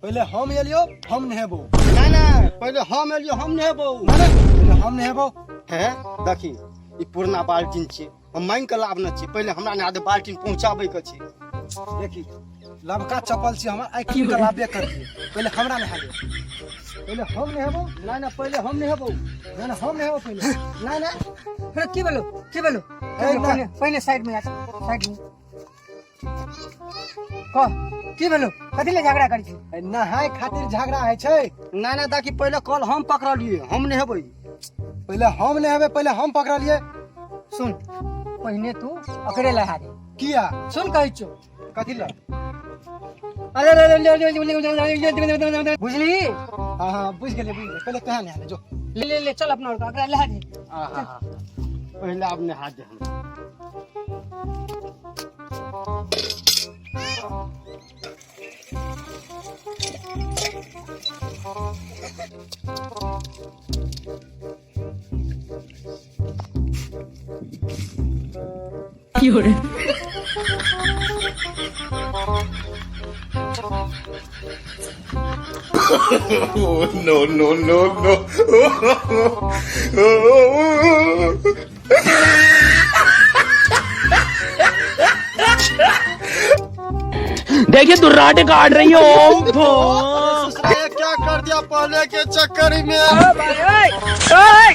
पहिले हम एलियो, हम नहेबो। नहीं नहीं, पहिले हम एलियो, हम नहेबो। ना ना, पहिले हम नहेबो। हे देखी, ई पुरना बाल्टीन छी, हम मांगि के लाबने छी, पहिले हमरा नहा दे, बाल्टीन पहुंचाबै के छी। देखी, लबका चप्पल छी हमर, आइ की लाबे कर दिए। पहिले हमरा नहा दे, पहिले हम नहेबो। ना ना, पहिले हम नहेबो। ना ना, हम नहेबो पहिले। ना ना। अरे की भेलो, की भेलो? ए, ना। पहिले पहिले साइड में आ, साइड में। कह, की भेलो? कथी ले झगड़ा करै छी? ए, नहाय खातिर झगड़ा होइ छै। ना ना देखी, पहिले कल हम पकड़लिए, हम नहेबै। पहिले हम नहेबै, पहिले हम पकड़लिए। सुन, पहिने तू अकरे लहा दे। किया? सुन, कहै छौ। कथी ल? अरे अरे अरे अरे अरे अरे अरे, बुझली? हाँ हाँ, बुझि गेलियै, बुझि गेलियै। पहिले तोहे नहा ले जो। ले ले ले, चल अपना और अकरा लहा दे। आहा, पहिले आब नहा दे हमरा। No, no, no, no. देखिए दुर्राटे काट रही है ओम। ससुरा, ये क्या कर दिया पहले के चक्कर में? ओए, ओए।